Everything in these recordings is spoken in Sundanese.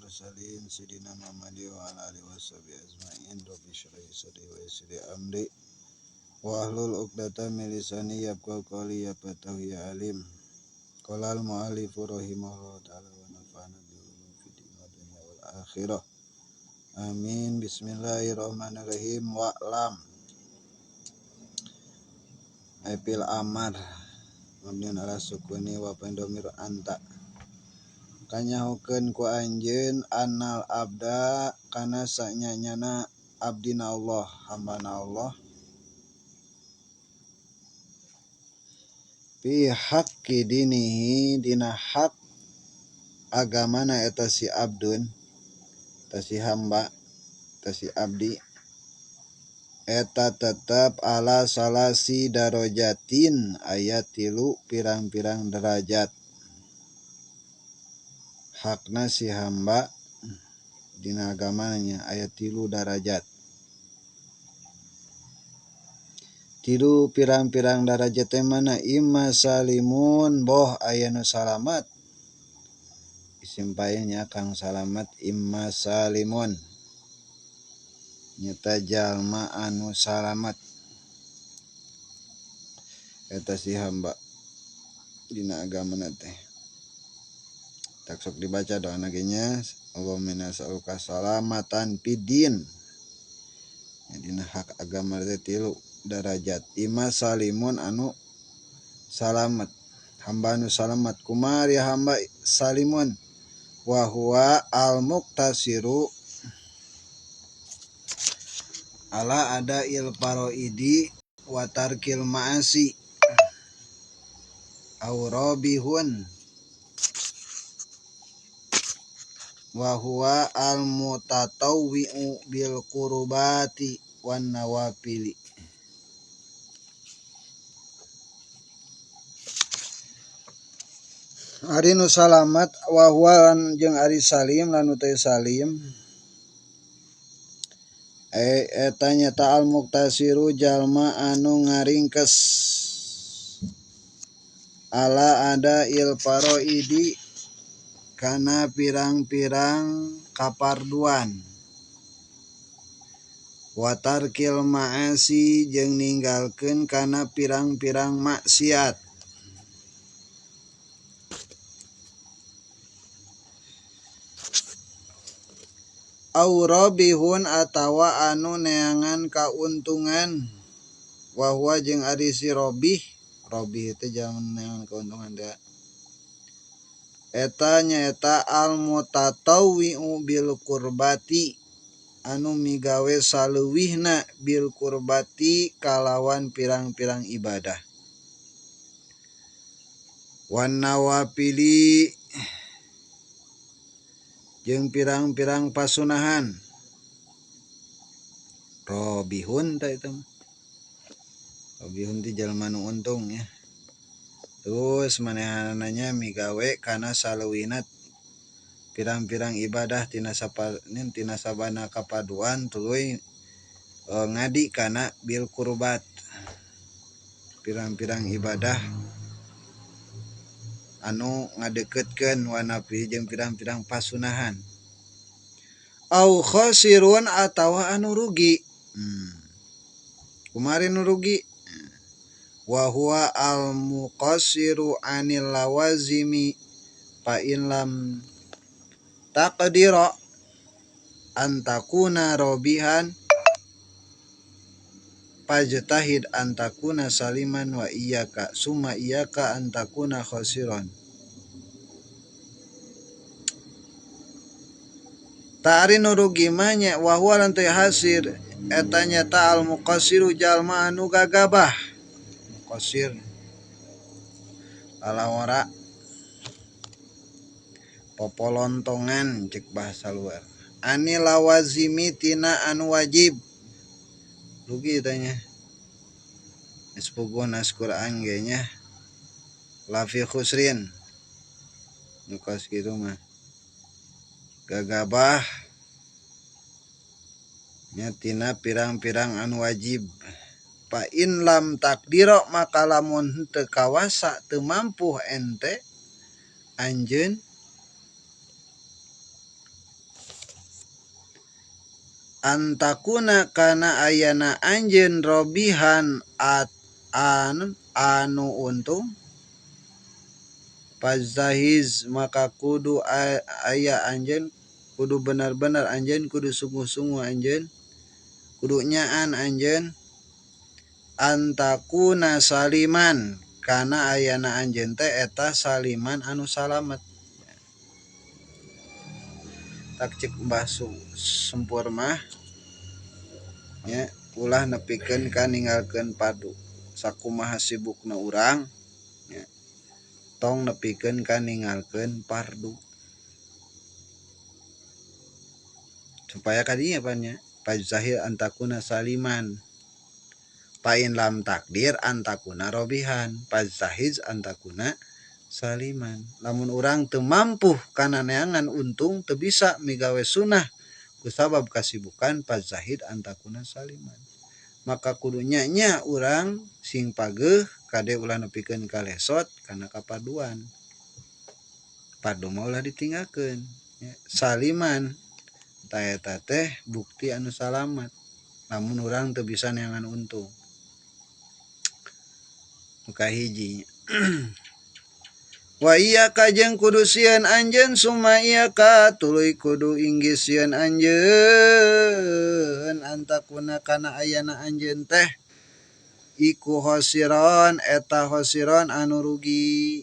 Mursalin sayyidina Muhammadin wa ala alihi washabihi ajmain. Rabbi shrah li sadri wa yassir li amri wahlul 'uqdatam min lisani yafqahu qawli ya fatahu ya alim. Qala al mu'allifu rahimahullahu ta'ala wa nafa'ana bi ulumihi fid dunya wal akhirah. Amin. Bismillahirrahmanirrahim. Wa'lam Epil amar mabniun ala sukuni wa pendomir anta kanyahokeun ku anjeun annal abda kana sanyanyana abdina Allah hambana Allah fi haqqi dinihi dina hak agamana eta si abdun eta si hamba eta si abdi eta tetep ala salasi darajatin aya tilu pirang-pirang derajat hakna si hamba dina agamanya aya tilu darajat tilu pirang-pirang darajat teh mana imma salimun boh aya nu salamat isim failnya kang salamat imma salimun nyata jalma anu salamat eta si hamba dina agamana teh tak sok dibaca doana ge nya Allahumma inna nas'aluka salamatan fid-din dina hak agama teh tilu darajat imma salimun anu salamat hamba anu salamat kumaha ari hamba salimun wa huwa al-muqtasiru ala ada il paroidi wa tarkil ma'asi aw rabihun wa huwa al mutatawwi'u bil qurbati wan nawafili. Ari nu salamat wa huwa lan jeung ari salim lan nu teu salim eta nyata al muqtasiru jalma anu ngaringkes ala ada il paroidi kana pirang-pirang kaparduan wa tarkil ma'asi jeung ninggalkeun kana pirang-pirang maksiat au rabihun atawa anu neangan kauntungan wa huwa jeung ari si robih robih teh jangan neangan keuntungan da eta nyaeta al mutatawwi'u bil qurbati anu migawe saleuwihna bil qurbati kalawan pirang-pirang ibadah wan nawafili jeung pirang-pirang pasunahan robihun tah eta mah robihun teh jalma nu untung ya terus manehanana migawe kana saleuwihna pirang-pirang ibadah tina tina sabana kapaduan tuluy ngadi kana bil qurbat pirang-pirang ibadah anu ngadeukeutkeun wanafi jeung pirang-pirang pasunahan au khasirun atawa anu rugi kumaha nu rugi wa huwa al muqassiru anil lawazimi fa in lam taqdira an takuna robihan fajtahid an takuna saliman wa iyyaka summa iyyaka an takuna khasiran. Ta'ari nu rugi mah nya wa huwa lan teu hasir eta nyata al muqassiru jalma anu gagabah muqassir lalawara popolontongan cek bahasa luar ani lawazimi tina anu wajib rugi tanya geus puguh nas Quran ge nya lafi khusrin nu kos kitu mah gagabah nya tina pirang-pirang anu wajib fa in lam takdiro maka lamun henteu kawasa teu mampu ente anjeun Antakuna kana ayana anjeun robihan at anu untung pazahiz maka kudu aya anjeun kudu benar-benar anjeun kudu sungguh-sungguh anjeun kudu nyaan anjeun antakuna saliman kana ayana anjeun teh eta saliman anu salamet. Tak cek Mbah Sempur mah nya ulah nepikeun ka ninggalkeun padu sakumaha sibukna urang nya tong nepikeun ka ninggalkeun pardu supaya kadinya pan nya pazahir antakuna saliman pain lam takdir antakuna robihan pazahiz antakuna saliman. Lamun urang teu mampu kana neangan untung teu bisa migawe sunah kusabab kasibukan pazahid antakuna saliman. Maka kudunya nya urang sing pageuh kade ulah nepikeun ka lesot kana kapaduan. Padu mah ulah ditinggalkeun ya. Saliman ta eta teh bukti anu salamat lamun urang teu bisa neangan untung. Nu kahiji wa iya ka jeung kudu sieun anjeun summa iya ka tuluy kudu inggis sieun anjeun antakuna kana ayana anjeun teh iku khosiron eta khosiron anu rugi.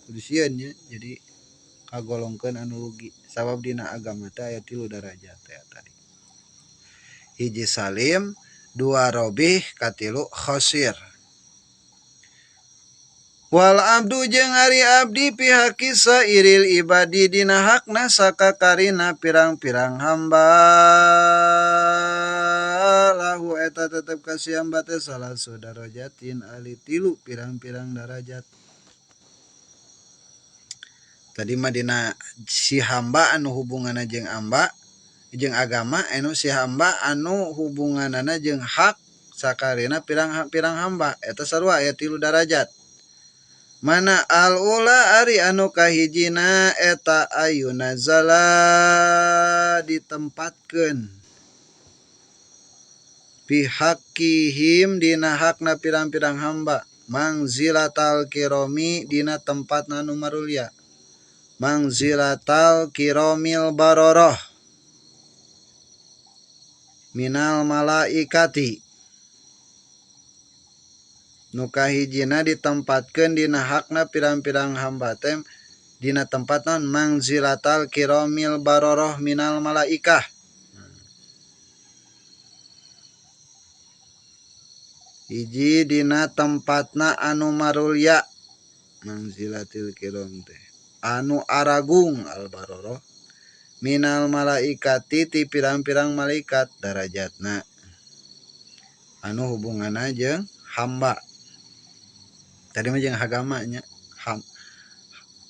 Kudu sieun nya jadi kagolongkeun anu rugi sabab dina agama teh aya 3 darajat teh tadi. Hiji salim, dua robih, katilu khosir. Wal abdu jeung ari abdi pihaki sairil ibadi dina hakna sakakarina pirang-pirang hamba lahu eta tetep ka si hamba teh salah darajatin ali tilu pirang-pirang darajat. Tadi mah dina si hamba anu hubunganna jeung amba jeung agama anu si hamba anu hubunganana jeung hak sakarina pirang-pirang hamba eta sarua aya 3 darajat. Mana al-ula ari anu kahijina eta ayuna zala ditempatkeun pihakihim dina hakna pirang-pirang hamba mangzilatal kiromi dina tempatna anu marulia mangzilatal kiromil baroroh minal malaikati. Nu kahijina ditempatkeun dina hakna pirang-pirang hamba teh dina tempat naon mangzilatal kiramil baroroh minal malaikah. Hiji dina tempatna anu marulya mangzilatil kiram teh anu aragung al baroroh minal malaikati ti pirang-pirang malaikat darajatna anu hubunganna jeung hamba. Tadi mah jeung agamanya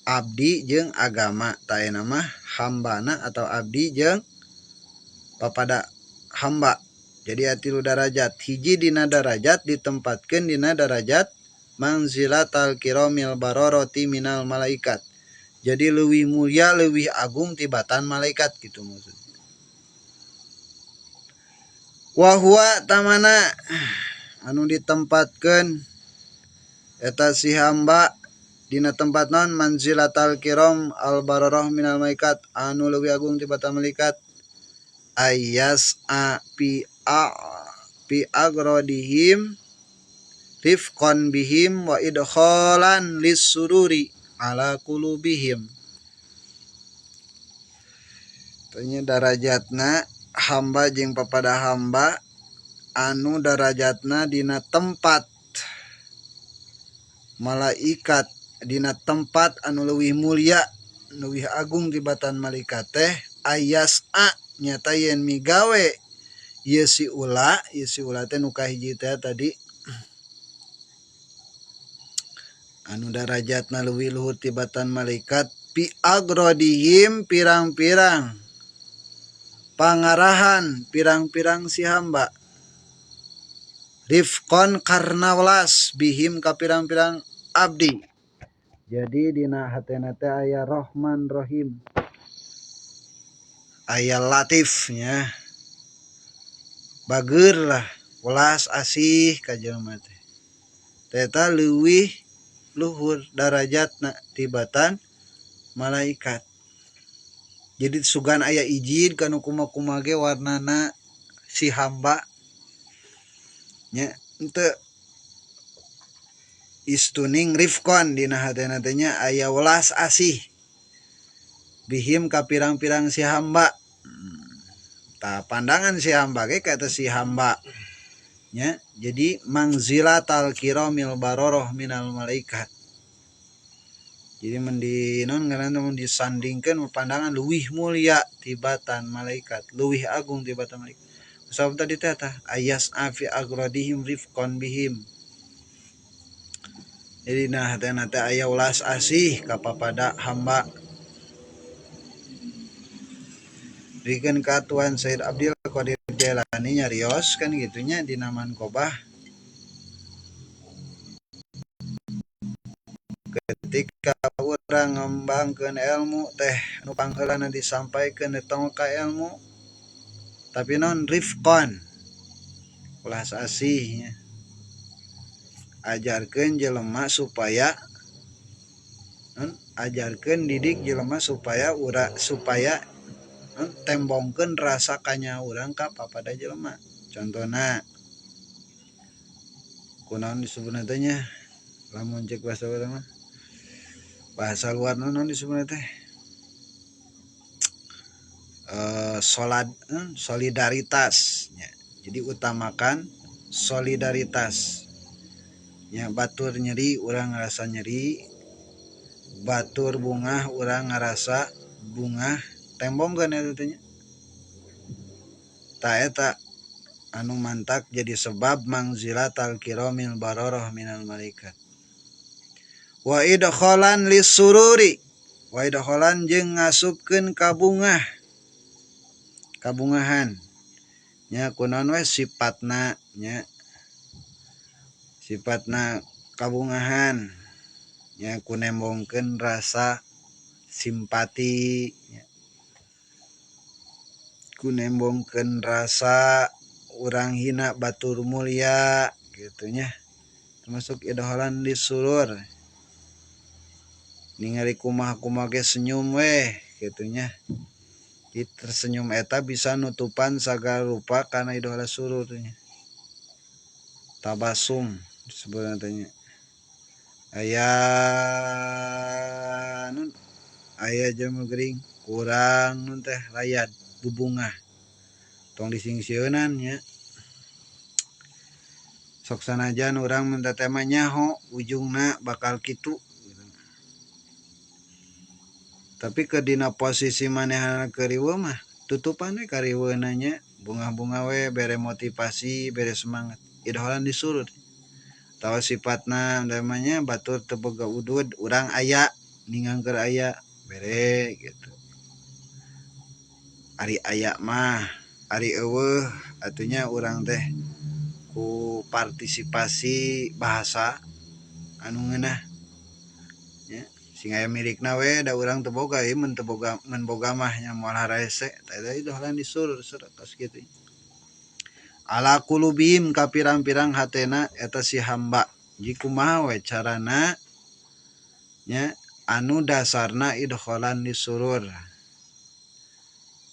abdi jeung agama ta ayeuna mah hambana atau abdi jeung papada hamba. Jadi aya 3 darajat. Hiji dina darajat ditempatkeun dina darajat manzilatal kiramil bararati minal malaikat. Jadi leuwih mulia leuwih agung tibatan malaikat gitu maksudnya. Wa huwa tamana anu ditempatkeun eta si hamba dina tempat non manzilatal kiram al bararah minal malaikat anu leuwih agung tibatan malaikat ayas a pi a pi agrodihim rifqan bihim wa idkhalan lis-sururi ala qulubihim. Tanya darajatna hamba jeung papada hamba anu darajatna dina tempat malaikat dina tempat anu leuwih mulia leuwih agung tibatan malaikat teh ayas a nyata yen migawe ieu si ula teh nu kahiji teh tadi anu darajatna leuwih luhur tibatan malaikat pi agrodihim pirang-pirang pangarahan pirang-pirang si hamba rifqon karna welas bihim ka pirang-pirang abdi. Jadi dina hatena teh aya Rahman Rahim, aya Latifnya. Bager lah welas asih ka jelema teh. Eta leuwih luhur darajatna tibatan malaikat. Jadi sugan aya izin kanu kumaha-kumaha ge warnana si hamba nya henteu istuning rifqon dina hatena teh nya aya welas asih bihim ka pirang-pirang si hamba. Tah pandangan si hamba ge ka eta si hamba nya jadi mangzilatal kiramil baroroh minal malaikat. Jadi mun di naon ngaranna mun disandingkeun pandangan leuwih mulia tibatan malaikat, leuwih agung tibatan malaikat. Sabab tadi teh tah ayas afi agradihim rifqan bihim. Jadi nah hatena teh aya welas asih ka papada hamba. Dikeun ka Tuan Said Abdul Qadir Jailani nyarios kan gitunya dina manqobah ketika urang ngembangkeun ilmu teh nu pangheulana disampaikeun tong ka ilmu tapi non rifqan welas asih nya. Ajarkeun jelema supaya non ajarkeun didik jelema supaya ura supaya non tembongkeun rasa kanya urang ka papada jelema. Contohna kunaon disebutna teh nya lamun cek bahasa urang mah bahasa luar naon disebutna teh solidaritas nya. Jadi utamakan solidaritas nya, batur nyeri urang ngarasa nyeri, batur bungah urang ngarasa bungah, tembongkeun eta teh nya. Tah eta anu mantak jadi sebab mangzilatal kiramil baroroh minal malaikat. Wa idkhalan lisururi, wa idkhalan jeung ngasupkeun kabungah, kabungahan nya kunaon we sifatna nya, sifatna kabungahan nya ku nembongkeun rasa simpati nya, ku nembongkeun rasa urang hina batur mulia gitu nya, termasuk idkhalan lisurur. Ningali kumaha-kumaha ge senyum weh gitu nya. Jadi tersenyum eta bisa nutupan sagala rupa kana idkhalan surur nya. Tabasum disebutna teh nya. Aya nun aya jelema gering kurang nun teh layad bubungah. Tong disingsieunan nya. Sok sanajan urang mun teh mah nyaho ujungna bakal kitu. Tapi ke dina posisi manehna keur riweuh mah tutupan we kariweuhna nya, bungah-bungah we bere motivasi, bere semangat. Idholan disurut. Tawa sifatna namanya batur teu boga udud, urang aya ningangkeun aya bere gitu. Ari aya mah, ari eueuh atunya urang teh ku partisipasi bahasa anu ngeunah nya. Sing aya milikna we da urang teu boga ieu mun teu boga mun boga mah nya moal harese. Tah eta idholan disurur tos kitu. Ala qulubihim ka pirang-pirang hatena eta si hamba. Ji kumaha we carana nya anu dasarna idkhalan disurur.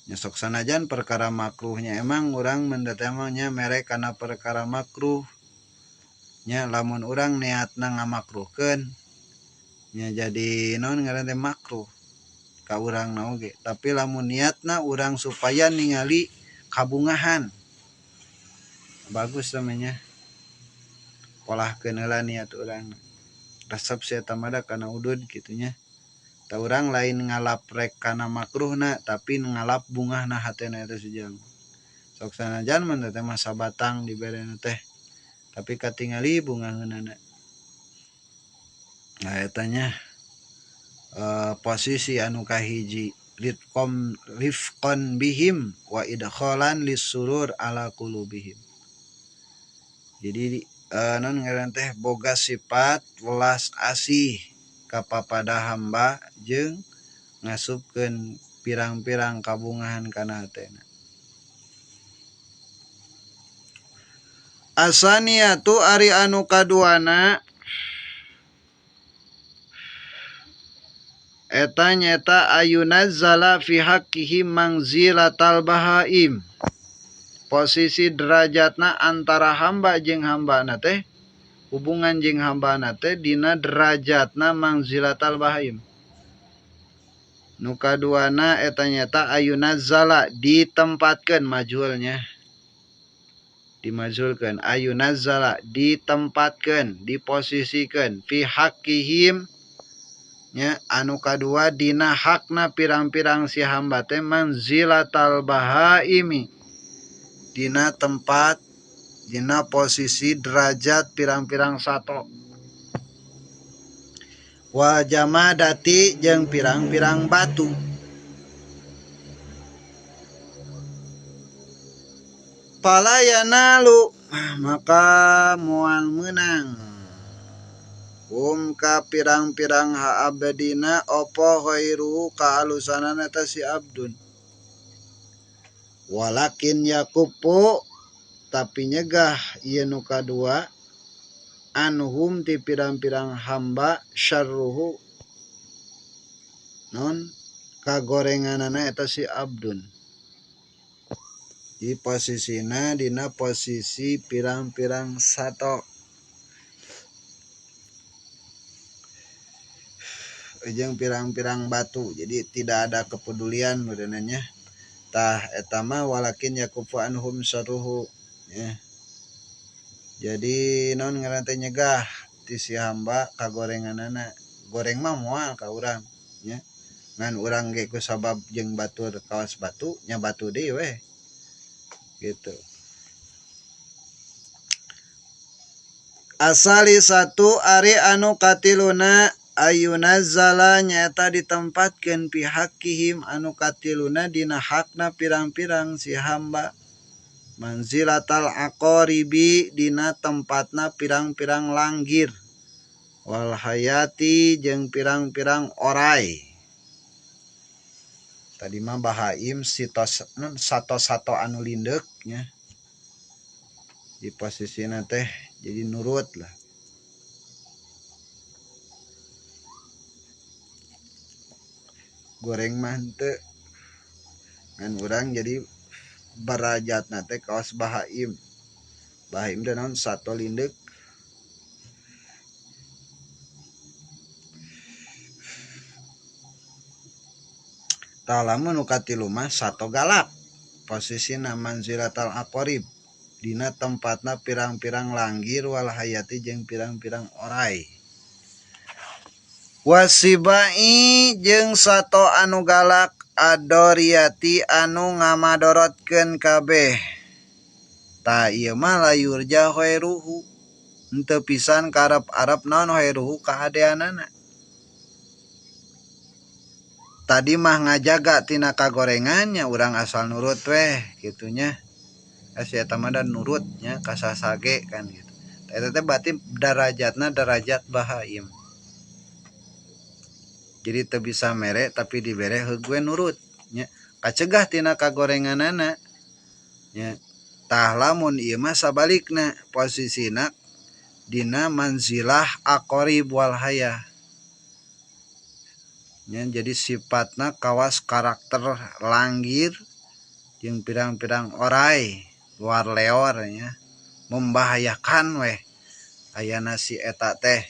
Nya sok sanajan perkara makruhnya emang urang mendatang nya mere kana perkara makruh. Nya lamun urang niatna ngamakruhkeun nya jadi naon ngaran teh makruh ka urangna oge. Tapi lamun niatna urang supaya ningali kabungahan bagus namanya. Polahkeun heula niat urang. Resep si eta mah da kana udud kitu nya. Ta urang lain ngalap rek kana makruhna tapi ngalap bungahna hatena eta si jalma. Sok sanajan mun teh mah sabatang diberena teh tapi katingali bungaheunana. Nah eta nya posisi anu kahiji rifqan bihim wa idkhalan lisurur ala qulubihim. Jadi non ngaran teh boga sifat welas asih ka papada hamba jeung ngasupkeun pirang-pirang kabungahan kana hatena. Asaniatu ari anu kaduana eta nyata ayunazzala fi haqqihi mangzilatal bahaim. Posisi derajatna antara hamba jeung hambana teh, hubungan jeung hambana teh dina derajatna mangzilatal bahaim. Nu kaduana eta nyata ayunazzala ditempatkeun majhulnya. Dimajhulkeun ayunazzala ditempatkeun, diposisikeun fi haqqihim nya anu kadua dina hakna pirang-pirang si hamba teh manzilatal bahaimi dina tempat dina posisi derajat pirang-pirang sato wal jamadati jeung pirang-pirang batu. Fala yanalu maka moal meunang hum ka pirang-pirang ha abdina apa khairuhu kaalusanana eta si abdun. Walakin yakupu tapi nyegah ieu nu kadua anhum ti pirang-pirang hamba syarruhu non kagorenganana eta si abdun. Di posisina dina posisi pirang-pirang sato jeung pirang-pirang batu, jadi tidak ada kepedulian modelnya. Tah eta mah walakin yakufu anhum syarruhu ya. Jadi naon ngaran teh nyegah ti si hamba kagorenganana. Goreng mah moal ka urang nya. Ngan urang ge ku sabab jeung batur kawas batu nya batu deui weh. Gitu. Asali satu ari anu katiluna ayunazzala nyaeta ditempatkeun pihakihim anu katiluna dina hakna pirang-pirang si hamba manzilatal aqaribi dina tempatna pirang-pirang langgir wal hayati jeung pirang-pirang orai. Tadi mah bahaim sitos sato-sato anu lindeuk nya di posisina teh jadi nurut lah. Goreng mah henteu ngan urang jadi barajatna teh kawas bahaim. Bahaim teh naon sato lindeuk. Tah lamun nu katilu mah sato galak posisina manzilatal aqarib dina tempatna pirang-pirang langgir wal hayati jeung pirang-pirang orai. Wasibai jeung sato anu galak adoriyati anu ngamadorotkeun kabeh. Tah ieu mah layurja khairuhu henteu pisan karep-arep naon khairuhu kahadeanana. Tadi mah ngajaga tina kagorengannya urang asal nurut weh gitunya. Si eta mah dan nurutnya kasasage kan gitu. Eta teh berarti darajatna darajat bahaim. Jadi teu bisa mere tapi dibere heug we nurut nya. Kacegah tina kagorenganana nya. Tah lamun ieu mah sabalikna posisina dina manzilah aqarib wal hayah. Nya, jadi sifatna kawas karakter langgir jeung pirang-pirang orai luar leor nya membahayakan weh ayana si eta teh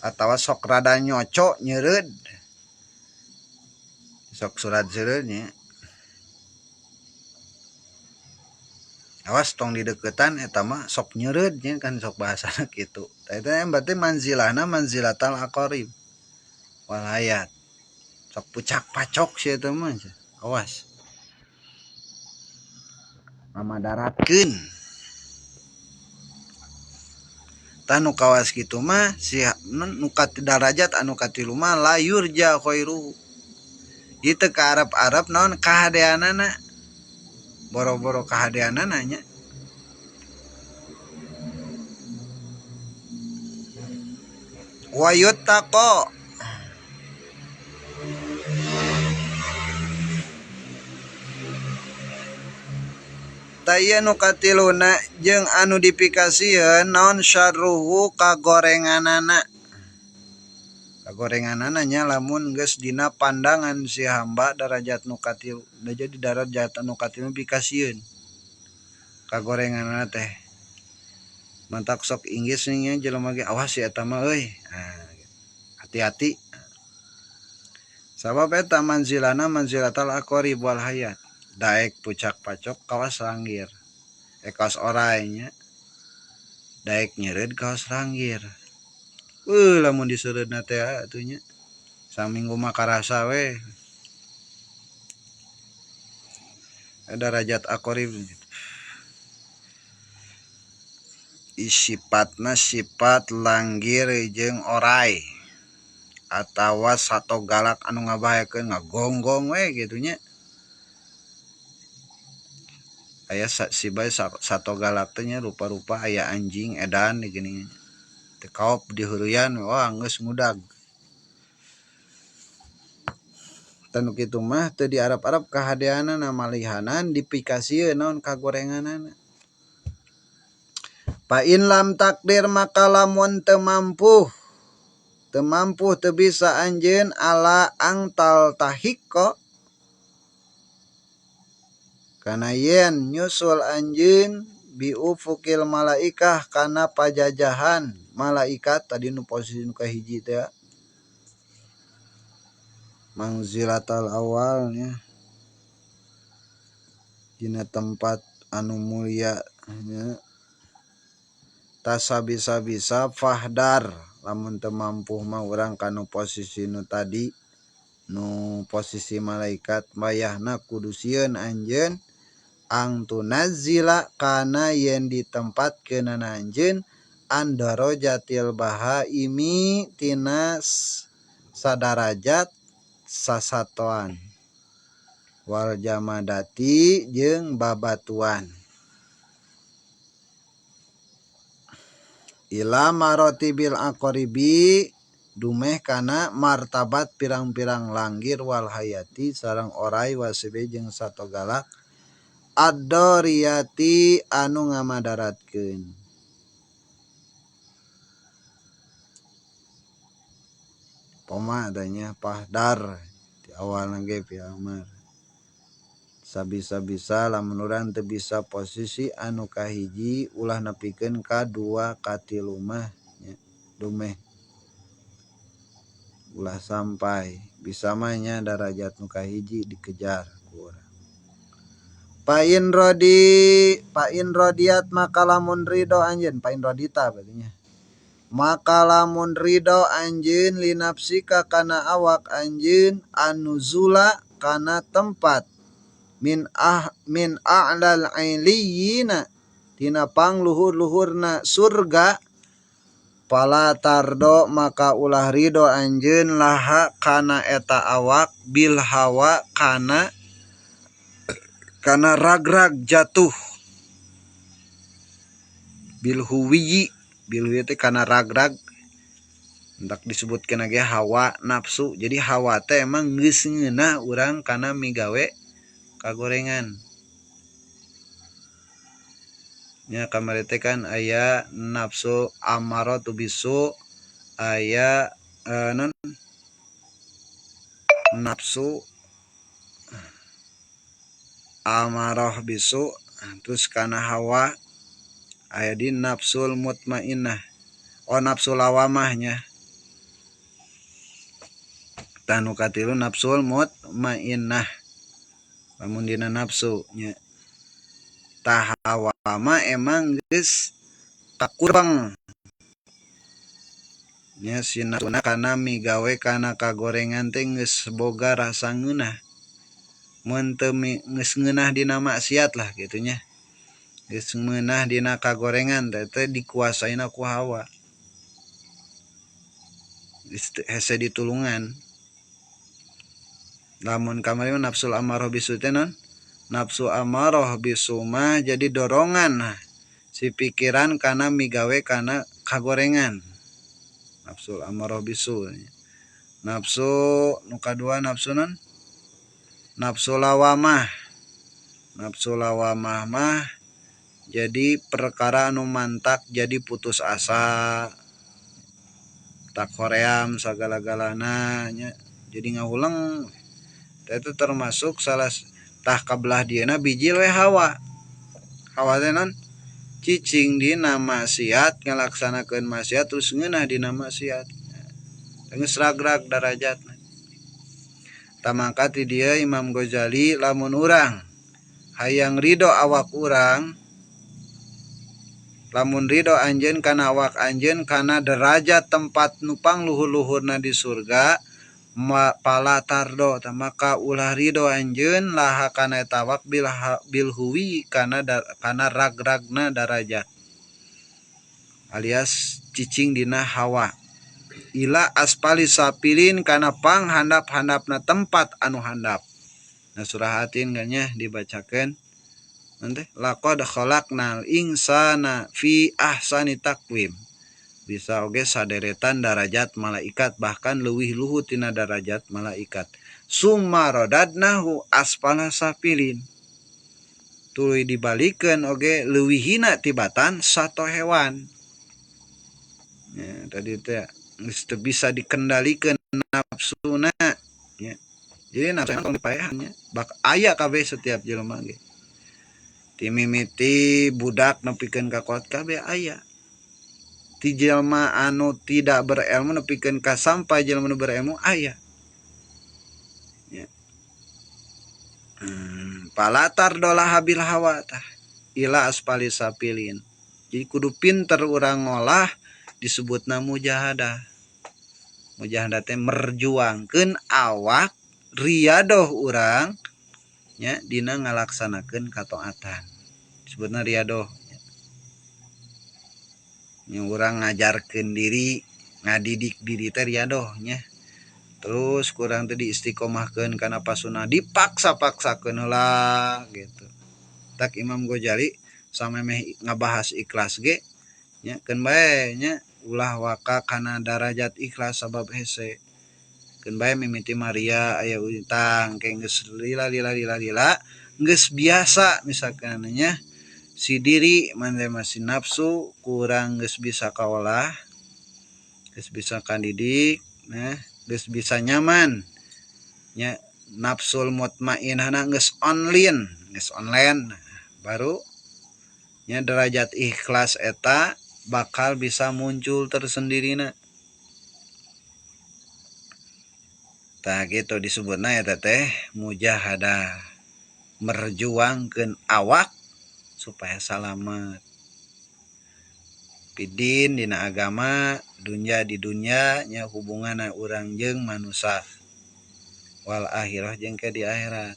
atawa sok rada nyoco nyeureud sok surat seureud nya awas tong dideukeutan eta mah sok nyeureud nya kan sok bahasana kitu. Tah eta berarti manzilahna manzilatal aqarib wal hayat. Sok pucak pacok si eta mah awas. Mamadaratkeun. Tah nu kawas kitu mah si nu darajat anu katilu mah la yurja khairuhu. Ieu teu ka Arab-Arab naon kahadeanana. Boro-boro kahadeanana nya. Wa yuttaqa Ta ieu nu katiluna jeung anu dipikasieun naon syarruhu kagorenganana. Kagorenganana nya lamun geus dina pandangan si hamba darajat nu katilu. Da jadi darajat anu katilu pikasieun. Kagorenganana teh mantak sok inggis nya jelema ge awas si eta mah euy. Nah, hati-hati. Sabab eta manzilana manzilatal aqarib wal hayat. Daek pucak pacok kawas ranggir. Kawas orai nya. Daek nyereud kawas ranggir. Lamun diseureudna teh atuh nya. Saminggu mah karasa we. Darajat aqarib. Sifatna sifat langgir jeung orai. Atawa sato galak anu ngabahayakeun ngagonggong we kitu nya. Aya si bae sato galak teh nya rupa-rupa aya anjing edan geuning. Teu kaop diheureuyaan wah geus ngudag. Tah nu kitu mah teu diarap-arap kahadeanana malihanan dipikasieun naon kagorenganana. Fa in lam takdir maka lamun teu mampu teu bisa anjeun ala angtal tahikko kana yen nyusul anjeun biufukil malaikah kana pajajahan malaikat tadi nu posisi nu kahiji teh mangzilatal awalnya dina tempat anu mulia nya tasabisa-bisa fahdar lamun teu mampu mah urang kanu posisi nu tadi nu posisi malaikat wayahna kudu sieun anjeun ang tunazila kana yen ditempatkeunana anjeun andarajatil bahaimi tina sadarajat sasatoan wal jamadati jeung babatuan ila marotibil aqaribi dumeh kana martabat pirang-pirang langgir wal hayati sareng orai wasebe jeung sato galak ad-doriyati anu ngamadaratkeun. Poma adanya pahdar di awal ge piamar sabisa-bisa lamun urang teu bisa posisi anu kahiji ulah nepikeun ka dua ka tilu mah nya dumeh ulah sampai bisa mah nya darajat nu kahiji dikejar ku urang. Fa in rodi fa in rodiat maka lamun ridho anjeun fa in rodita berarti nya maka lamun ridho anjeun linafsika kana awak anjeun anuzula kana tempat min a'lal ailiyina tina pangluhur-luhurna surga pala tardo maka ulah ridho anjeun laha kana eta awak bil hawa kana ragrag jatuh bil huwiyi bil huwiyi teh kana ragrag entak disebutkeun ge hawa nafsu. Jadi hawa teh emang geus ngeunah urang kana migawe kagorengan nya. Kamari teh kan aya nafsu amaratu bisu aya non nafsu amarah bisu terus kana hawa aya di nafsul mutmainnah oh nafsu lawamah nya. Tah nu katilu nafsul mutmainnah lamun dina nafsu nya. Tah hawa mah emang geus kakurang nya si nafsuna kana migawe kana kagorengan teh geus boga rasa ngeunah mun teu geus ngeunah dina maksiat lah kitu nya geus ngeunah dina kagorengan teh teh dikuasaina ku hawa hese ditulungan. Lamun kamari mah nafsul amarah bisu teh non nafsu amarah bisu mah jadi dorongan si pikiran kana migawe kana kagorengan nafsul amarah bisu. Nafsu nu kadua nafsu non nafsu lawamah. Nafsu lawamah mah Jadi perkara anu mantak jadi putus asa tak hoream sagala-galana nya jadi ngahuleng. Itu termasuk salah tah kabelah dieuna bijil we hawa. Hawa teh non cicing dina maksiat ngalaksanakeun maksiat terus ngeunah dina maksiat. Geus rag-rag darajatna. Tamangka ti dieu Imam Ghazali lamun urang hayang ridho awak urang lamun ridho anjeun kana awak anjeun kana derajat tempat nu pangluhur-luhurna di surga pala tardo maka ulah ridho anjeun laha kana eta awak bil huwi kana kana rag-ragna darajat alias cicing dina hawa ila aspali sapilin kana panghandap-handapna tempat anu handap. Nah surah Atin nya dibacakeun nanti laqad khalaqnal insana fi ahsani taqwim. Bisa oge saderetan darajat malaikat bahkan leuwih luhur tina darajat malaikat. Summa radadnahu asfala safilin. Tuluy dibalikeun oge leuwih hina tibatan sato hewan. Ya, tadi teh geus teu bisa dikendalikeun nafsuna ya. Jadi nafsu tong dipaehan nya. Bak aya kabeh setiap jelema ge. Timimiti budak nepikeun ka kolot kabeh aya. Ti jelema anu tidak berilmu nepikeun ka sampai jelema nu berilmu aya. Ya. Palatar dolah habil hawa tah ila aspali sapilin. Jadi kudu pinter urang ngolah disebutna mujahadah. Mujahadah teh merjuangkeun awak riadoh urang nya dina ngalaksanakeun kataatan. Disebutna riadoh. Nya urang ngajarkeun diri, ngadidik diri teh riadoh nya. Terus kurang teh diistiqomahkeun kana pasuna dipaksa-paksakeun heula gitu. Tak Imam Ghazali samemeh ngabahas ikhlas ge nya keun bae nya ulah waka kana darajat ikhlas sabab hese. Keun bae mimiti Maria aya utang ke geus lila lila lila lila geus biasa misalkan nya si diri mande masih nafsu kurang geus bisa kaolah geus bisa kandidik nah geus bisa nyaman nya nafsul mutmainnahna geus online baru nya derajat ikhlas eta bakal bisa muncul tersendirina. Tah gitu disebutna eta teh mujahadah merjuangkeun awak supaya salamet. Pidin dina agama, dunya di dunya nya hubunganna urang jeung manusa. Wal akhirah jeung ke di akhirat.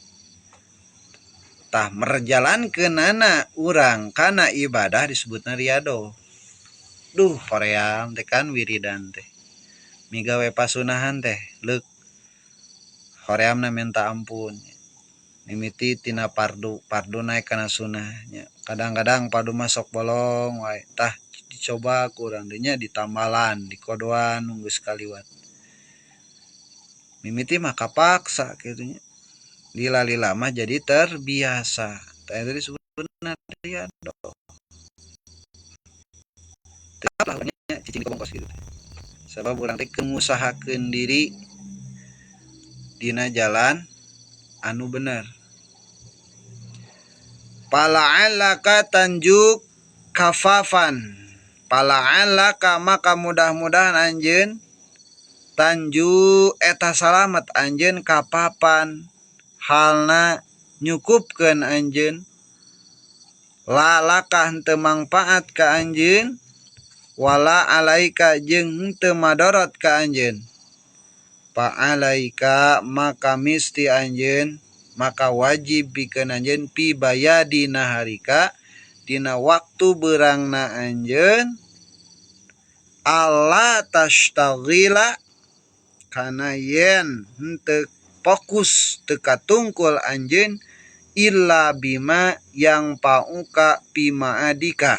Tah merjalankeunana urang kana ibadah disebutna riadoh. Duh hoream teh kan wiridan teh. Migawe pasunahan teh leuk horeamna minta ampun. Mimiti tina pardu, pardu naik kana sunah nya. Kadang-kadang pardu masuk bolong wae. Tah dicoba kurang deui nya ditambalan, dikodoan nunggu sekaliwat. Mimiti mah kapaksa kitu nya. Lila-lila mah jadi terbiasa. Tah eta disebutna riadoh. Tetap nya cicing di bongkos gitu. Sabab urang teh keur ngusahakeun diri dina jalan anu bener. Pala'allaka tanjuk kafafan. Pala'allaka maka mudah-mudahan anjeun tanju eta salamet anjeun kapapan halna nyukupkeun anjeun lalaka henteu mangpaat ka anjeun wala alaika jeung henteu madorot ka anjeun. Fa'alaika maka misti anjeun maka wajib pikeun anjeun pi bayadi naharika dina waktu beurangna anjeun alla tashtagila kana yen henteu fokus teu katungkul anjeun illa bima yang pauka pima adika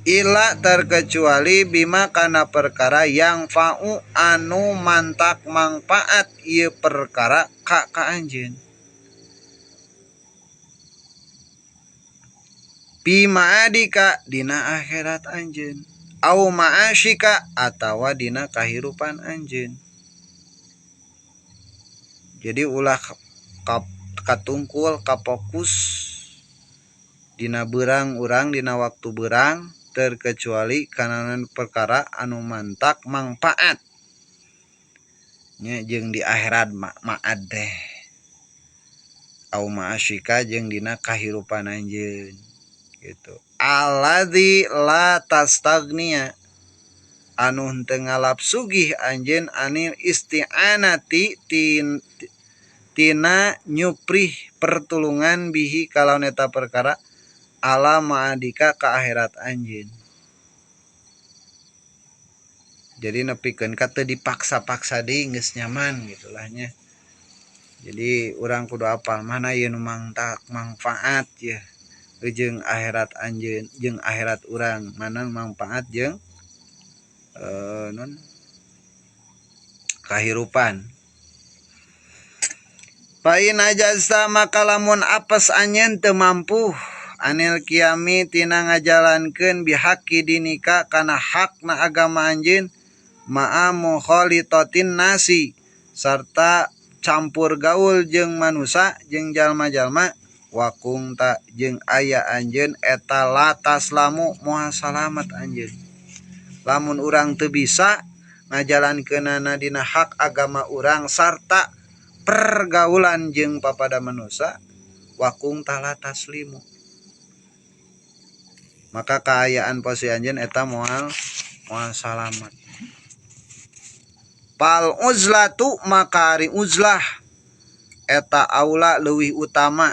illa terkecuali bima kana perkara yang fa'u anu mantak mangpaat ieu perkara ka anjeun. Pi ma'adika dina akhirat anjeun au ma'ashika atawa dina kahirupan anjeun. Jadi ulah katungkul kapokus dina beurang urang dina waktu beurang terkecuali kana perkara anu mantak mangpaat nya jeung di akhirat ma'ad teh au ma'ashika jeung dina kahirupan anjeun gitu. Alladzi la tastagniya anu henteu ngalap sugih anjeun anil isti'anati tina nyuprih pertulungan bihi kalawan eta perkara ala ma'adika ka akhirat anjeun. Jadi nepikeun ka teu dipaksa-paksa deui geus nyaman gitulah nya. Jadi urang kudu apal mana ieu nu mangtak mangfaat ye jeung akhirat anjeun jeung akhirat urang, mana mangfaat jeung non kahirupan. Fa in ajazta maka lamun apes anjeun teu mampu anil qiyami tina ngajalankeun bihaqi dinika kana hakna agama anjeun ma'a mukhalitatin nasi sarta campur gaul jeung manusa jeung jalma-jalma wakungta jeung aya anjeun eta lataslamu moal salamet anjeun. Lamun urang teu bisa ngajalankeunana dina hak agama urang sarta pergaulan jeung papada manusa wakungta lataslimu maka kaayaan posisi anjeun eta moal salamat. Fal uzlatu maka ari uzlah eta aula leuwih utama.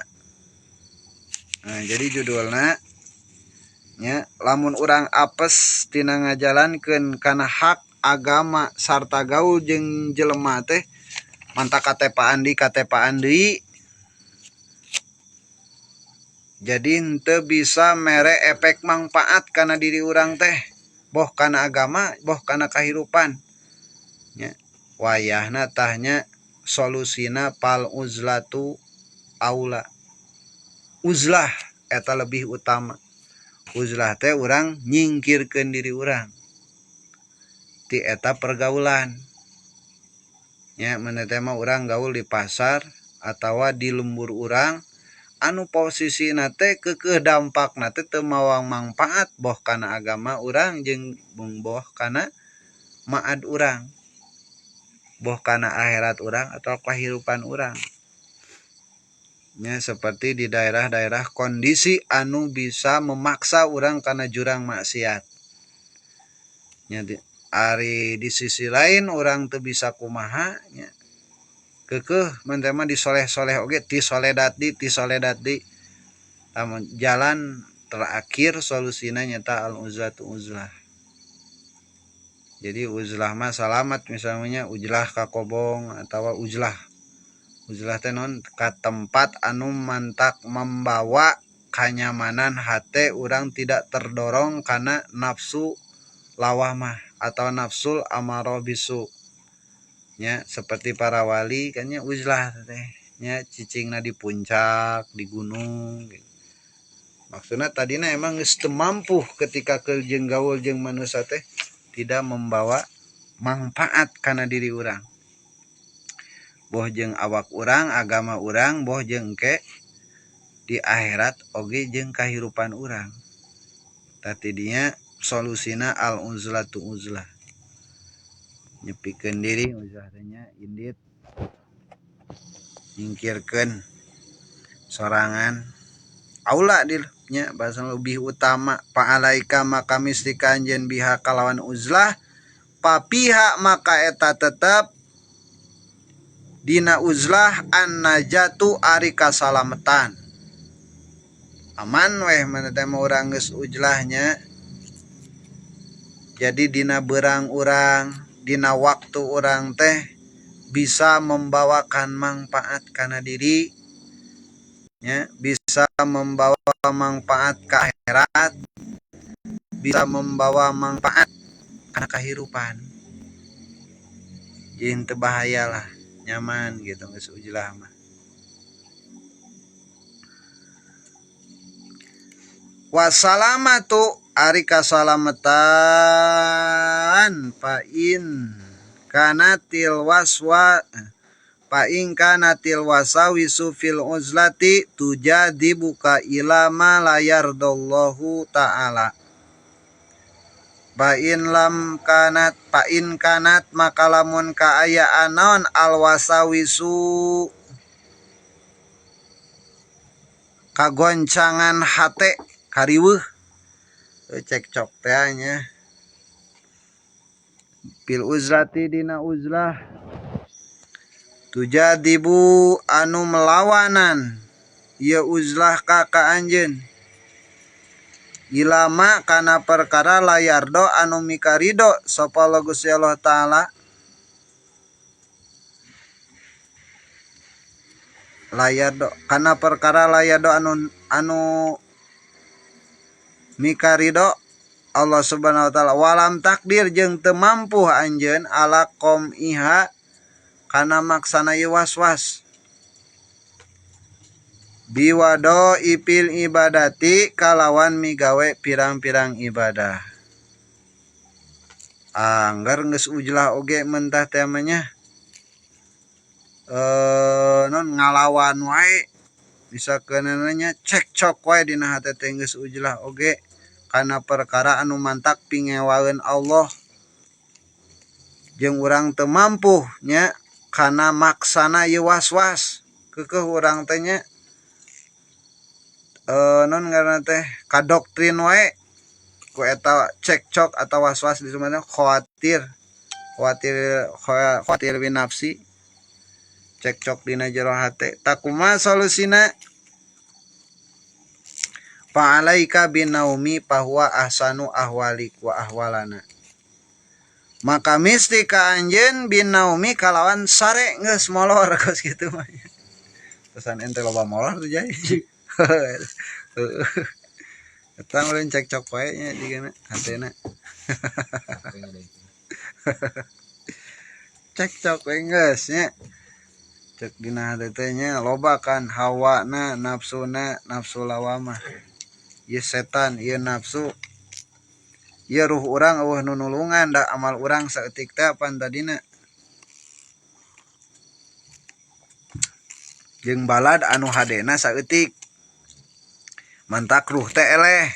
Nah, jadi judulna nya lamun urang apes tina ngajalankeun kana hak agama sarta gaul jeung jelema teh mantak katepaan deui. Jadi henteu bisa mere efek mangfaat kana diri urang teh boh kana agama boh kana kahirupan nya. Wayahna tahnya solusina fal uzlatu aula. Uzlah eta lebih utama. Uzlah teh urang nyingkirkeun diri urang ti eta pergaulan nya. Mun teh mah urang gaul di pasar atawa di lembur urang anu posisina teh keukeuh dampakna teh teu mawa mangfaat boh kana agama urang jeung boh kana ma'ad urang boh kana akhirat urang atau kahirupan urang nya. Seperti di daerah-daerah kondisi anu bisa memaksa urang kana jurang maksiat nya. Ari di sisi lain urang teu bisa kumaha nya keukeuh mun teh mah disoleh-soleh oge ti soledat di lamun jalan terakhir solusina nyata al uzlatu uzlah. Jadi uzlah mah salamat misalnya uzlah ka kobong atawa uzlah teh non ka tempat anu mantak membawa kanyamanan hate urang tidak terdorong kana nafsu lawamah atau nafsul amarah bisu nya. Seperti para wali kan nya uzlah teh nya cicingna di puncak di gunung gitu. Maksudna tadina emang geus teu mampu ketika keur jeung gaul jeung manusia teh tidak membawa manfaat kana diri urang boh jeung awak urang agama urang boh jeung engke di akhirat oge jeung kahirupan urang. Tadi dinya solusina al uzlatu uzlah nyepikeun diri uzlah teh nya indit nyingkirkeun sorangan aula nya bahasa lebih utama. Fa'alaika maka mistika anjeun biha kalawan uzlah papiha maka eta tetep dina uzlah an najatu ari kasalametan aman weh mana teh mah urang geus uzlahnya. Jadi dina beurang urang dina waktu urang teh bisa membawakan manfaat kana diri nya, bisa membawa manfaat ke akhirat, bisa membawa manfaat kana kahirupan. Jadi henteu bahaya lah, nyaman gitu geus uzlah mah. Wasalamatu ari kasalametan fa in kanatil waswa fa in kanatil wasawisu fil uzlati tujadibuka ila ma la yardallahu ta'ala. Fa in lam kanat fa in kanat maka lamun kaayaan naon al wasawisu kagoncangan hate kariweuh cekcok teh nya fil uzlati dina uzlah tujadibu anu melawanan ieu uzlah ka ka anjeun ilama kana perkara layardo anu mikarido sapa Allah Gusti Allah taala layardo kana perkara layardo anu mikarido Allah Subhanahu wa taala walam takdir jeung teu mampu anjeun ala qom iha kana maksana ieu was-was biwado ipil ibadati kalawan migawe pirang-pirang ibadah. Anggar geus ujlah oge mentah teh mah nya non ngalawan wae bisa keunana cekcok wae dina hate teh geus ujlah oge kana perkara anu mantak pingewaeun Allah jeung urang teu mampu nya kana maksana ieu was-was keukeuh urang teh nya non ngaranna teh kadoktrin wae ku eta cekcok atau was-was di mana khawatir khawatir khawatir binafsi cekcok dina jero hate takumaha solusina fa alaika binaumi fahuwa ahsanu ahwalik wa ahwalana maka misti ka anjeun binaumi kalawan sare geus molor geus kitu mah pesan ente loba molor tuh jai. Eta ulun cekcok wae nya digana hatena. Cekcok we geus nya. Cek dina hate teh nya loba kan hawana, nafsuna, nafsu lawamah. Ieu setan, ieu nafsu. Ieu ruh urang eueuh nu nulungan da amal urang saeutik teh apan tadina. Jeung balad anu hadena saeutik. Mantak ruh teh eleh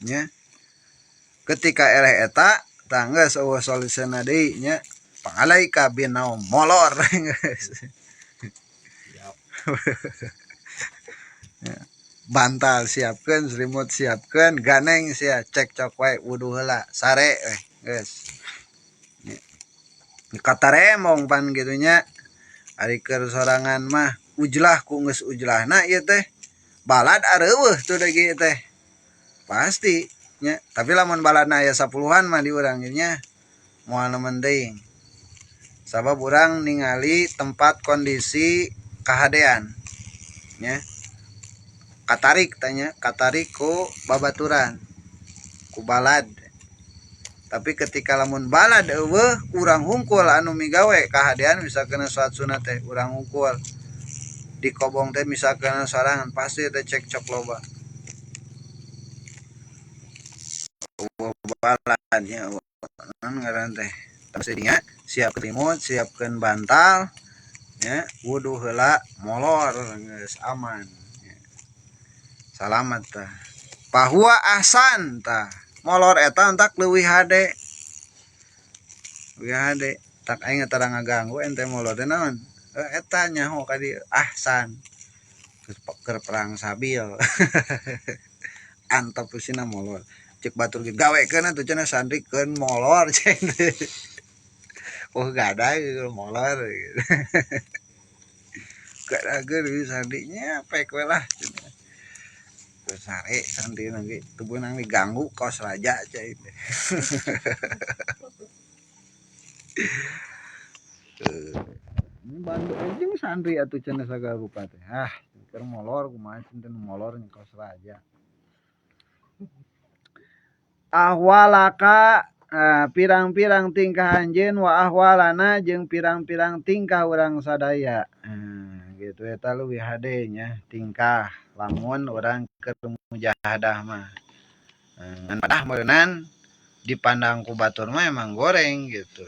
nya. Ketika eleh eta tah geus eueuh solusina deui nya. Pangalaika binaum molor geus. Bantal siapkeun, selimut siapkeun, ganeng sia cekcok wae wudu heula, sare we geus. Kataremong pan kitu nya. Ari keur sorangan mah ujlah ku geus ujlahna ieu teh. Balad areueuh tuh lagi teh. Pasti nya, tapi lamun baladna aya 10-an mah di urang nya moal nemen teuing. Sabab urang ningali tempat kondisi kahadean nya. Katarik tanya, katarik ku babaturan, ku balad. Tapi ketika lamun balad eueuh urang hungkul anu migawe kahadean misalkeun salat sunat teh urang hungkul. Di kobong teh misalkeun sorangan pasti teh cekcok loba. Eueuh balad nya naon ngaran teh. Pastinya siap selimut, siapkeun bantal nya, wudu heula molor geus aman. Salamat tah. Fahuwa ahsan tah. Molor eta entak leuwih hade. Leuwih hade. Tak aing tara ngaganggu ente molor teh naon? Eta nyaho ka dieu ahsan. Keur perang sabil. Antep usina molor. Cek batur ge gawekeun atuh cenah santri keun molor cek. Oh gada molor. Gadageun ieu santrinya pek we lah cenah. Sare santri lagi tubuh nang diganggu kos raja cai. Ini bantu anjing santri atuh cenah sagala rupa teh. Ah, keur molor kumaha cenah molor kos raja. Ahwalaka pirang-pirang tingkah anjeun wa ahwalana jeung pirang-pirang tingkah urang sadaya. Gitu eta leuwih hade nya tingkah lamun urang keur mujahadah mah. Ngan padah meureunnan dipandang ku batur mah emang goreng gitu.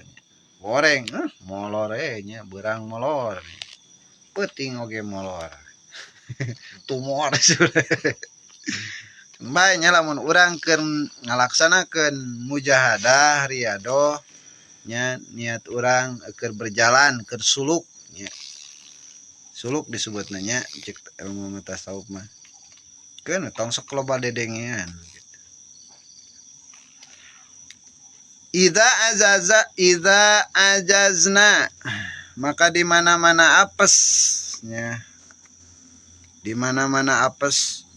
Goreng, molor we nya beurang molor. Peuting oge molor. Tumor bae nya lamun urang keur ngalaksanakeun mujahadah riadoh nya niat urang keur berjalan keur suluk nya. Suluk disebutna nya cek ilmu tasawuf mah. Keun tong sok loba dedengean gitu. Idza azaza idza ajazna maka di mana-mana apes nya. Di mana-mana apes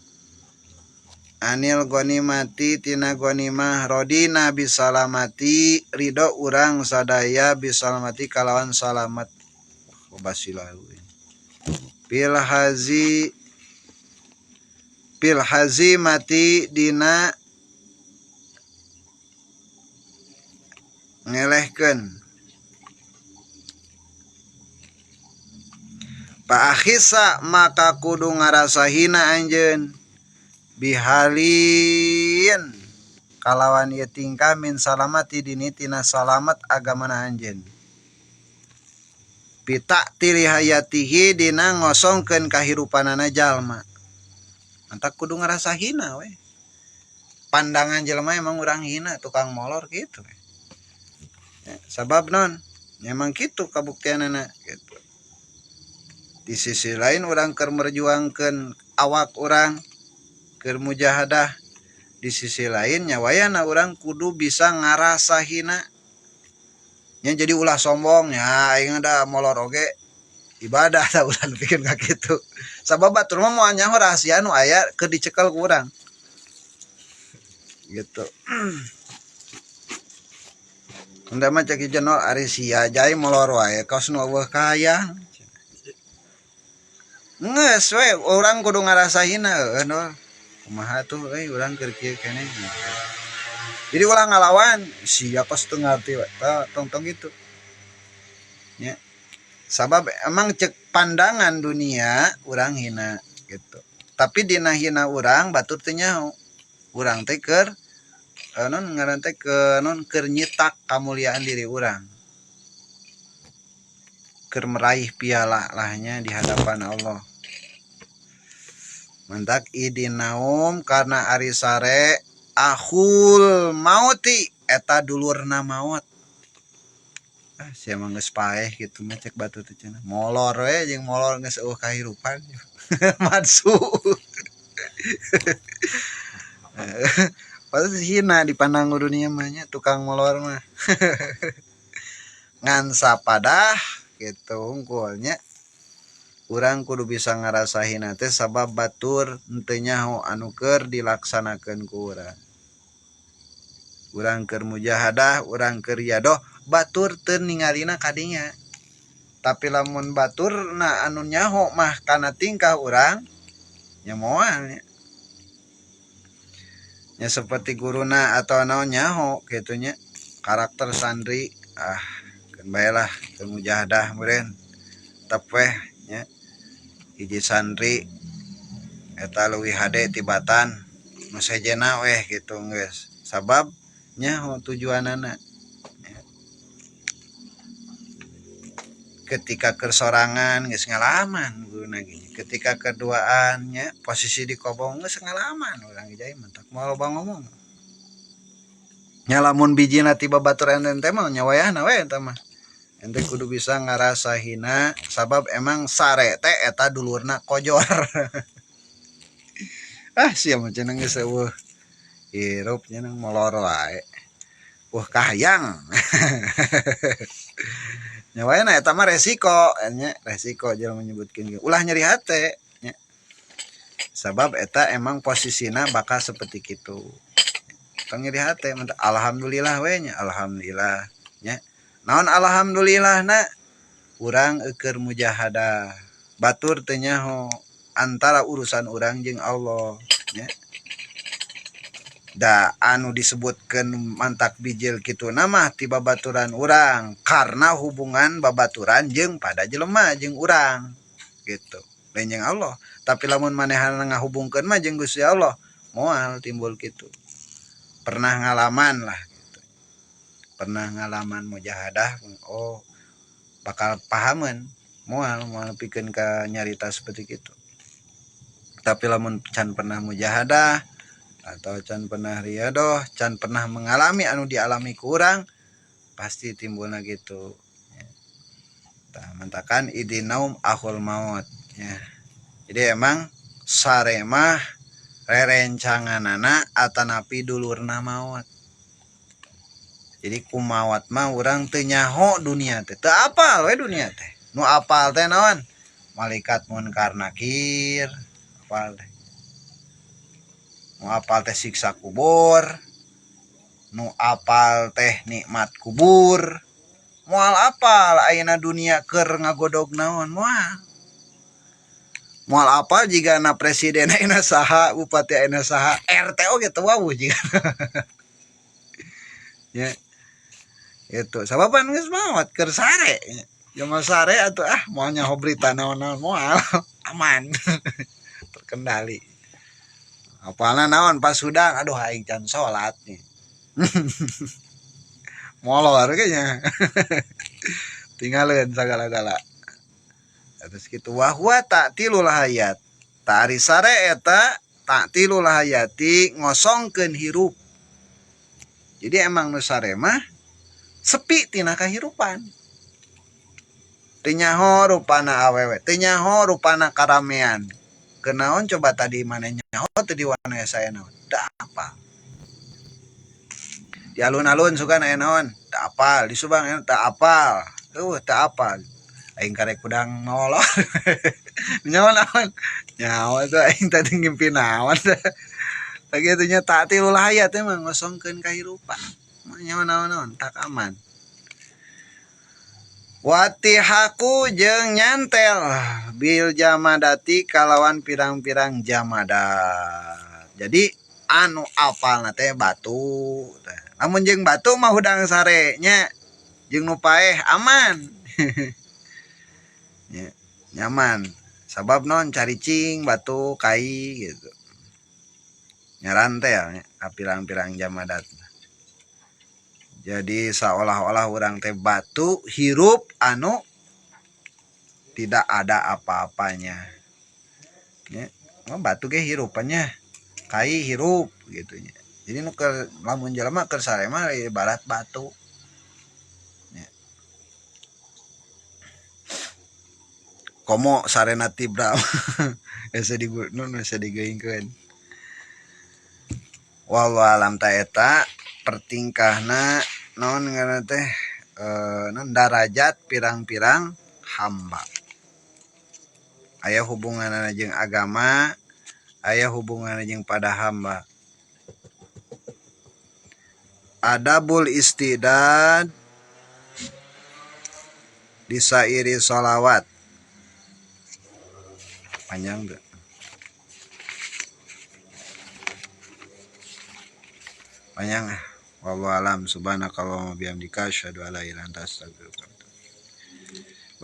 anil ghanimati tina ghanimah rodina bisalamati ridho urang sadaya bisalamati kalawan salamat basilahu pil hazimati dina ngelehkeun pa akhisa maka kudu ngarasa hina anjeun bihalin kalawan ieu tingkah min salamati dini tina salamat agamana anjeun pita tili hayatihi dina ngosongkeun kahirupanana jalma mantak kudu ngarasa hina we pandangan jelema emang urang hina tukang molor kitu we ya, sabab non emang kitu kabuktianana gitu. Di sisi lain urang keur merjuangkeun awak urang keur mujahadah, di sisi lain nyawayana urang kudu bisa ngarasa hina nya, jadi ulah sombong nya aing da molor oge ibadah ta ulah nepikeun ka kitu sabab batur mah moal nyaho rahasia nu aya keur dicekel ku urang gitu. Enda mah cek jenol ari sia jai molor wae kos nu eueuh kahayang. Geus we urang kudu ngarasa hina heueuh nol. Kumaha tuh euy urang keur kieu keneh. Jadi ulah ngalawan sia kos teu ngarti we tong-tong gitu. Nya. Sabab emang cek pandangan dunia urang hina gitu. Tapi dina hina urang batur teu nyaho. Urang teh keur non ngaran teh ke non keur nyitak kamuliaan diri urang. Keur meraih piala lahnya di hadapan Allah. Mantak idin naum karena ari sare akhul mauti eta dulurna maut. Ah sia mah geus paeh kitu mah cek batu teh cenah. Molor we jeung molor geus eueuh kahirupan. Madsu. Padahal hina dipandang dunia mah nya tukang molor mah. Ngan sapadah gitu hungkulnya. Urang kudu bisa ngarasa hina teh sabab batur henteu nyaho anu keur dilaksanakeun ku urang. Urang keur mujahadah, urang keur riadoh, batur teu ningalina kadinya. Tapi lamun baturna anu nyaho mah kana tingkah urang nya moal nya. Nya seperti guruna atau naon nyaho kitu nya karakter santri ah keun bae lah keur mujahadah meureun tetep weh nya hiji santri eta leuwih hade tibatan nu sejenna weh kitu geus sabab nyaho tujuanana nya. Ketika keur sorangan geus ngalaman guruna ge ketika keduaan nya posisi di kobong geus ngalaman urang ge mentak moal loba ngomong nya lamun bijina ti babatur ente mah nya wayahna we eta mah ente kudu bisa ngarasa hina sabab emang sare teh eta dulurna kojor. Ah sia mah cenah geus eueuh hirup nya molor wae wah kahayang. Nya wayahna eta mah resiko nya resiko jelema menyebutkeun ulah nyeri hate nya sabab eta emang posisina bakal seperti kitu. Tong nyeri hate alhamdulillah we nya alhamdulillah nya. Naon alhamdulillahna urang eukeun mujahadah batur teu nyaho antara urusan urang jeung Allah nya. Da anu disebutkeun mantak bijil kitu mah ti babaturan urang karena hubungan babaturan jeung pada jelema jeung urang gitu lain jeung Allah. Tapi lamun manehna ngahubungkeun mah jeung Gusti Allah moal timbul kitu. Pernah ngalaman lah gitu. Pernah ngalaman mujahadah, oh bakal pahaman moal moal pikeun ka nyarita seperti gitu. Tapi lamun can pernah mujahadah atau can pernah riadoh, can pernah mengalami anu dialami ku urang, pasti timbulna gitu. Tah mentakan idin naum akhul maut ya. Jadi emang sare mah rerencanganana atanapi dulurna maut. Jadi kumawat mah urang teu nyaho dunia teh. Teu apal we dunia teh. Nu apal teh naon? Malaikat munkar nakir apal teh. Nu apal teh siksa kubur. Nu apal teh nikmat kubur. Moal apal ayeuna dunia keur ngagodog naon moal. Moal apal jigana presiden ayeuna saha, bupati ayeuna saha, RT oge teu wawuh jigana. Ya. Itu sababan geus maot keur sare. Jelema sare atuh ah moal nyaho berita naon-naon moal aman. Terkendali. Apalna naon pas hudang aduh aing can salat nih. Molor kayaknya. Tinggalin sagala-gala. Terus kitu wahwa ta'tilul hayat. Tari sare eta ta'tilul hayati ngosongkeun hirup. Jadi emang nu sare mah sepi tina kahirupan. Teu nyaho rupana awewe, teu nyaho rupana karamean. Kenaon coba tadi maneh nyaho teu diwana saya naon? Teu apal. Di alun-alun sugan aya naon? Teu apal. Di Subang aya teu apal. Teu apal. Aing karek kudang noloh. Nyaho naon? Nyaho tuh aing tadi ngimpi naon. Sakitu nya ta'tilul hayat emang ngosongkeun kahirupan. Nyaho naon-naon tak aman. Watihaku jeung nyantel bil jamadati kalawan pirang-pirang jamadat. Jadi anu apalna teh batu. Lamun jeung batu mah hudang sare nya, jeung nu paeh aman. Ya, nyaman. Sabab non caricing batu kai gitu. Nyarantel nya ka pirang-pirang jamadat. Jadi seolah-olah orang teh batu hirup anu tidak ada apa-apanya. Ya, batu ge hirupannya, kai hirup gitu nya. Jadi nu keur lamun jelema keur sare mah ibarat batu. Ya. Komo sarena tibra. Ese digunun ese digeungkeun. Wallahu alam ta eta pertingkahna naon ngaranna teh non darajat pirang-pirang hamba. Aya hubunganna jeung agama, aya hubunganna jeung pada hamba. Adabul istidad disairi sholawat. Panjang tuh. Panjang ah. Wallahu alam subhanakallahumma bihamdika asyhadu an la ilaha illa anta astaghfiruka wa atubu ilaik.